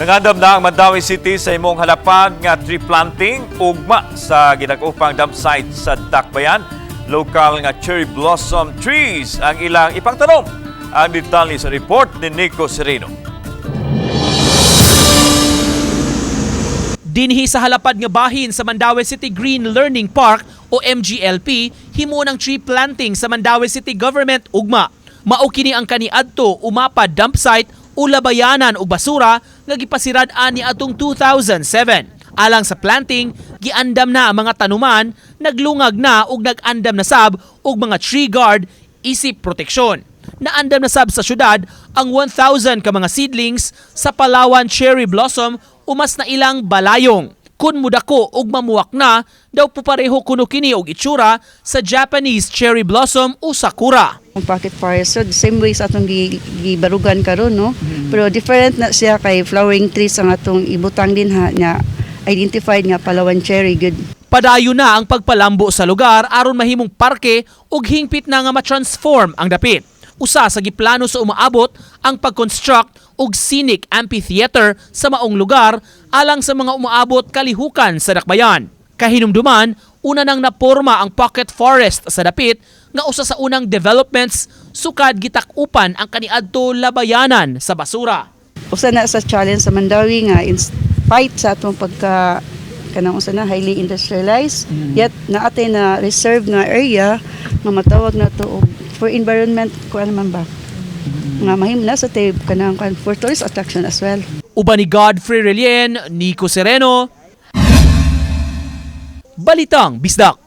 Nangandam na ang Mandaue City sa imong halapad nga tree planting ugma sa gidak-upang dump site sa Dakbayan. Local nga cherry blossom trees ang ilang ipangtanom. Ang detalye sa report ni Nico Sereno. Dinhi sa halapad nga bahin sa Mandaue City Green Learning Park o MGLP, himo ng tree planting sa Mandaue City Government ugma. Mao kini ang kaniadto umapa dump site o labayanan og basura nga gipasirad-an ni atong 2007. Alang sa planting, giandam na ang mga tanuman, naglungag na ug nag-andam na sab og mga tree guard isip proteksyon. Naandam na sab sa syudad ang 1,000 ka mga seedlings sa Palawan cherry blossom o mas na ilang balayong. Kun mudako og mamuwak na, daw pupareho kuno kini og itsura sa Japanese cherry blossom o sakura. Ang pocket forest. So, the same way sa atong gibarugan karon, no? Pero different na siya kay flowering trees ang atong ibutang din ha nga identified nga Palawan cherry good. Padayon na ang pagpalambo sa lugar aron mahimong parke ug hingpit na nga ma-transform ang dapit. Usa sa giplano sa umaabot ang pag-construct og scenic amphitheater sa maong lugar alang sa mga umaabot kalihukan sa dakbayan. Kahinumduman, una nang naporma ang pocket forest sa dapit nga usa sa unang developments sukad gitak-upan ang kaniadto labayanan sa basura. Usa na sa challenge sa Mandaue nga in spite sa atong pagka kanang usa na highly industrialized, yet naatay na reserve nga area nga matawag na to og for environment kuan man ba nga mahim na sa tape kanang kuan for tourist attraction as well. Uban ni Godfrey Relien, Nico Sereno, Balitang Bisdak.